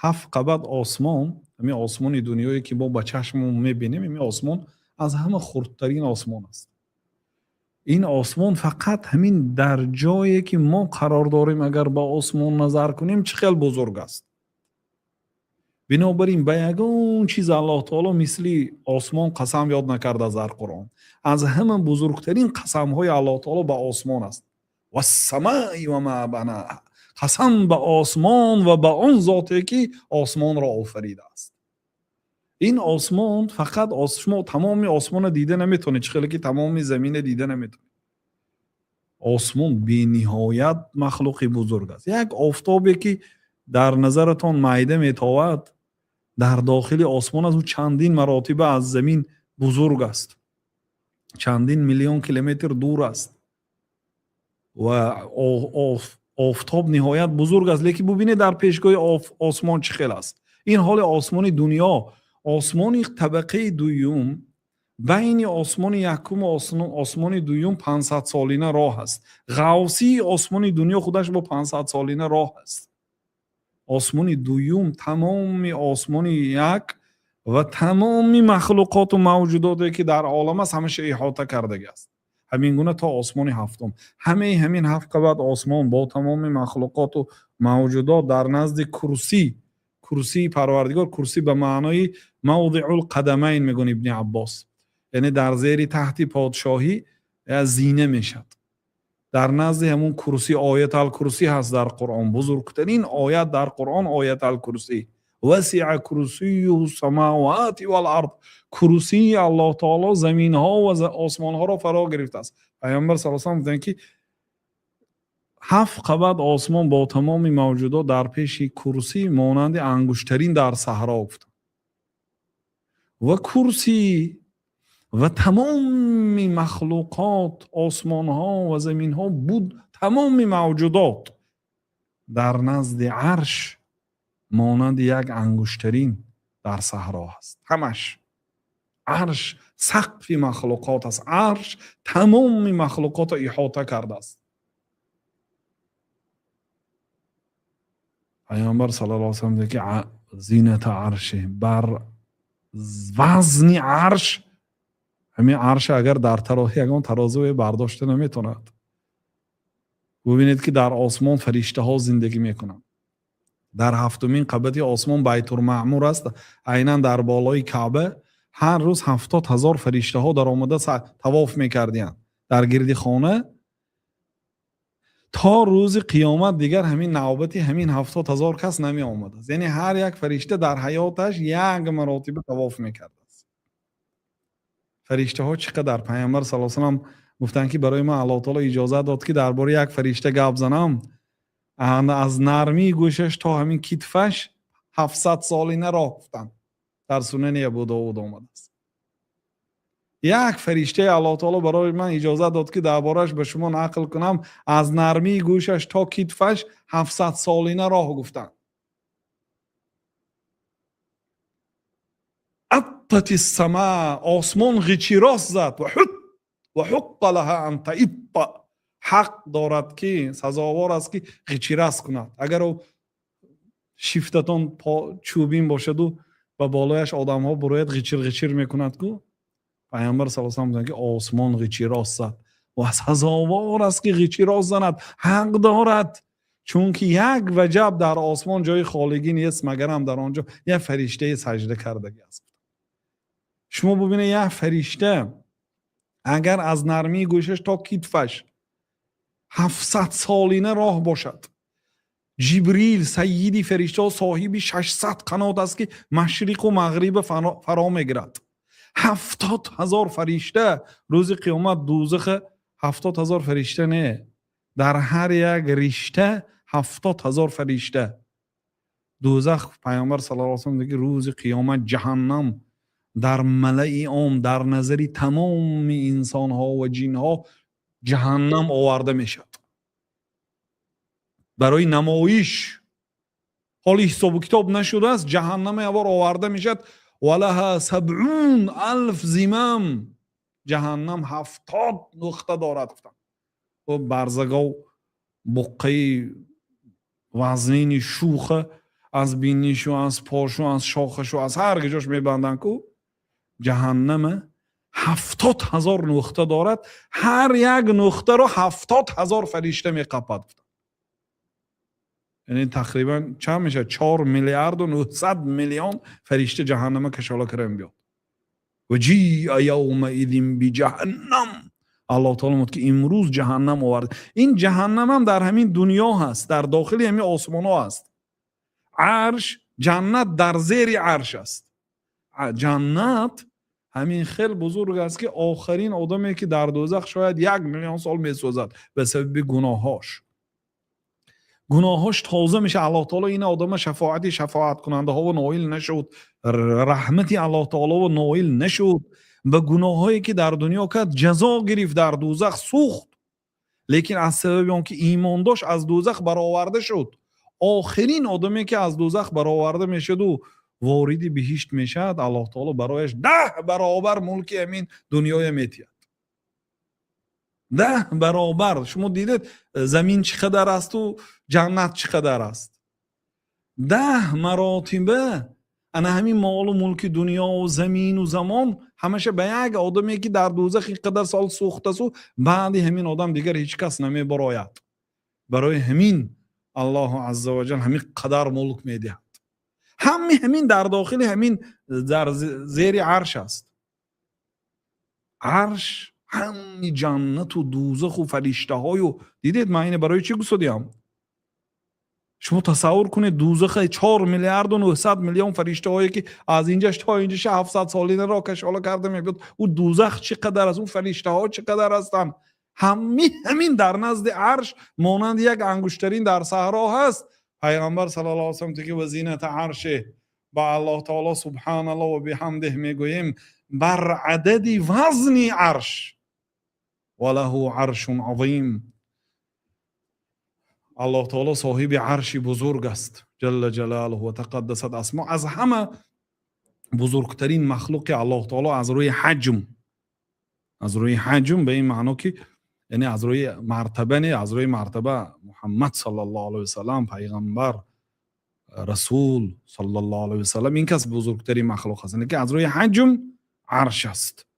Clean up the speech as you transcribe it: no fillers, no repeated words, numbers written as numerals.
Ҳафт қабат осмон, ҳамин осмони дунёе, ки мо ба чашммон мебинем, ҳамин осмон аз ҳама хурдтарин осмон аст. Ин осмон фақат ҳамин дар ҷое, ки мо қарор дорем, агар ба осмон назар кунем, чӣ хел бузург аст. Бинобар ин ба ягон чиз Аллоҳ таоло мисли осмон қасам ёд накардааст дар Қуръон. Аз ҳама бузургтарин қасамҳои Аллоҳ таоло ба осмон аст. Вассамаи ва ма банаҳа, қасам ба осмон ва ба он зоте, ки осмонро офаридааст. Ин осмон фақат, шумо тамоми осмонро дида наметавонед, чӣ хеле ки тамоми заминро дида наметавонед. Осмон бениҳоят махлуқи бузург аст. Як офтобе, ки дар назаратон майда метовад, дар дохили осмон аст, ӯ чандин маротиба аз замин бузург аст, чандин миллион километр дур аст. Ва офтоб ниҳоят бузург аст, лекин бубинед, дар пешгоҳи осмон чӣ хел аст. Ин ҳоли осмони дунё. Осмони табақаи дуюм, байни осмони якуму осмони дуюм 500 солина роҳ аст. Ғавсии осмони дунё худаш бо 500 солина роҳ аст. Осмони дуюм тамоми осмони як ва тамоми махлуқоту мавҷудоте, ки дар олам аст, ҳамаша иҳота кардагӣ аст. Ҳамин гуна то осмони ҳафтум. Ҳамаи ҳамин ҳафт қабат осмон бо тамоми махлуқоту мавҷудот дар назди курсӣ, курсии Парвардигор. Курсӣ ба маънои мавзиул қадамайн мегӯн Ибни Аббос, яъне дар зери таҳти подшоҳӣ зина мешад. Дар назди ҳамун курсӣ, Оятал Курсӣ ҳаст дар Қуръон, бузургтарин оят дар Қуръон Оятал Курсӣ. Васиа курсиюҳу самавати вал ард, курсии Аллоҳ таоло заминҳо ва осмонҳоро фаро гирифтааст. Пайғамбар са салам гуфтанд, ки ҳафт қабат осмон бо тамоми мавҷудот дар пеши курсӣ монанди ангуштарин дар саҳро гуфтанд. Ва курсӣ ва тамоми махлуқот, осмонҳо ва заминҳо буд, тамоми мавҷудот дар назди арш монанди як ангуштарин дар саҳро аст. Ҳамаш арш сақфи махлуқот аст. Арш тамоми махлуқотро иҳота кардааст. Пайғамбар саллаллоҳу алайҳи васаллам ки зината арши, бар вазни арш, ҳамин арша агар дар ягон тарозуе бардошта наметавонад. Бубинед, ки дар осмон фариштаҳо зиндагӣ мекунанд. Дар ҳафтумин қабати осмон Байтулмаъмур аст, айнан дар болои Каъба. Ҳар рӯз 70 000 фариштаҳо даромада тавоф мекардиянд дар гирди хона то рӯзи қиёмат. Дигар ҳамин навбати ҳамин 70 000 кас намеомадааст. Яъне ҳар як фаришта дар ҳаёташ як маротиба тавоф мекардааст. Фариштаҳо чӣ қадар! Пайғамбар сал салам гуфтанд, ки барои ман Аллоҳ таоло иҷозат дод, ки дар бораи як фаришта гап занам. Аз нармии гӯшаш то ҳамин китфаш 700 солина роҳ гуфтанд. Дар Сунани Абу Довуд омадааст. Як фариштаи Аллоҳ таоло барои ман иҷозат дод, ки дар борааш ба шумо нақл кунам. Аз нармии гӯшаш то китфаш 700 солина роҳ гуфтанд. Аттати сама, осмон ғичирос зад. Ва ҳуққа лаҳа ан таитта, ҳақ дорад, ки сазовор аст, ки ғичирас кунад. Агар ӯ шифтатон чӯбин бошаду ба болояш одамҳо бурояд, ғичир ғичир мекунад ку. Пайғамбар сал салам гуфтанд, ки осмон ғичирос зад ва сазовор аст, ки ғичирос занад, ҳақ дорад, чунки як ваҷаб дар осмон ҷои холигӣ нест, магарам дар он ҷо як фариштаи саҷда кардагӣ аст. Шумо бубинед, як фаришта агар аз нармии гӯшаш то китфаш 700 солина роҳ бошад, Ҷибрил, сайиди фариштаҳо, соҳиби 600 қанот аст, ки машриқу мағриба фаро мегирад. 70 000 фаришта рӯзи қиёмат дузаха, 70 000 фаришта не, дар ҳар як ришта 70 000 фаришта дузах. Пайғамбар саллаллоҳу алайҳи васаллам мегӯяд, рӯзи қиёмат ҷаҳаннам дар малаи ом, дар назари тамоми инсонҳо ва ҷинҳо ҷаҳаннам оварда мешавад барои намоиш. Ҳоли ҳисобу китоб нашудааст, ҷаҳаннама ябор оварда мешавад. Валаҳа сабун алф зимам, ҷаҳаннам 70 нуқта дорад гуфтанд. Барзагов буққаи вазнини шуха Аз бинишу, аз пошу, аз шохашу, аз ҳар ҷош мебанданд ку. Ҷаҳаннама 70 000 нуқта дорад, ҳар як нуқтаро 70 000 фаришта меқапад. Яъне тақрибан чанд мешавад? 4 миллиарду 900 миллион фаришта ҷаҳаннама кашола карда мебиёд. وجيء يومئذ بجهنم. Аллоҳ таоло мегӯяд, ки имрӯз ҷаҳаннам овард. Ин ҷаҳаннамам дар ҳамин дунё ҳаст, дар дохили ҳамин осмонҳо аст. Арш, ҷаннат дар зери арш аст. Ҷаннат ҳамин хел бузург аст, ки охирин одаме, ки дар дӯзах шояд 1 миллион сол месӯзад, ба сабаби гуноҳҳош гуноҳҳош тоза меша. Аллоҳ таоло ин одама шафоати шафоаткунандаҳово ноил нашуд, раҳмати Аллоҳ таолово ноил нашуд, ба гуноҳҳое, ки дар дунё кард, ҷазо гирифт, дар дӯзах сӯхт, лекин аз сабаби он ки имон дошт, аз дӯзах бароварда шуд. Охирин одаме, ки аз дӯзах бароварда мешуду вориди биҳишт мешавад, Аллоҳ таоло барояш 10 баробар мулки ҳамин дунёя метиҳад, 10 баробар. Шумо дидед, замин чӣ қадар асту ҷаннат чӣ қадар аст? 10 маротиба ана ҳамин молу мулки дунёву замину замон ҳамаша ба як одаме, ки дар дӯзах ин қадар сол сӯхтасу баъди ҳамин одам дигар ҳеҷ кас намебарояд. Барои ҳамин Аллоҳу азза ваҷал ҳамин қадар мулк медиҳад. Ҳами ҳамин дар дохили ҳамин, дар зери арш аст. Арш ҳами ҷаннату дӯзаху фариштаҳою дидед. Ман ина барои чӣ гусодиям? Шумо тасаввур кунед, дӯзаха 4 миллиарду 900 миллион фариштаҳое, ки аз инҷаш то инҷаша 700 солинаро кашола карда мебиёд, ӯ дӯзах чӣ қадар аст, ӯ фариштаҳо чӣ қадар ҳастанд? Ҳами ҳамин дар назди арш монанди як ангуштарин дар саҳро ҳаст. Пайғамбар саллаллоҳу алайҳи васаллам ки وزنة عرشه, ба Аллоҳ таоло سبحان الله وبحمده мегӯем бар адади вазни арш. وله عرش عظيم. Аллоҳ таоло соҳиби арши бузург аст, جل جلاله وتقدست أسماؤه. Аз ҳама бузургтарин махлуқи Аллоҳ таоло аз рӯи ҳаҷм, аз рӯи ҳаҷм ба ин маъно, ки яъне аз рӯи мартаба не, аз рӯи мартаба Муҳаммад саллаллоҳу алайҳи васалам, пайғамбар, расул саллаллоҳу алайҳи васалам, ин кас бузургтарин махлуқ аст, лекин аз рӯи ҳаҷм арш аст.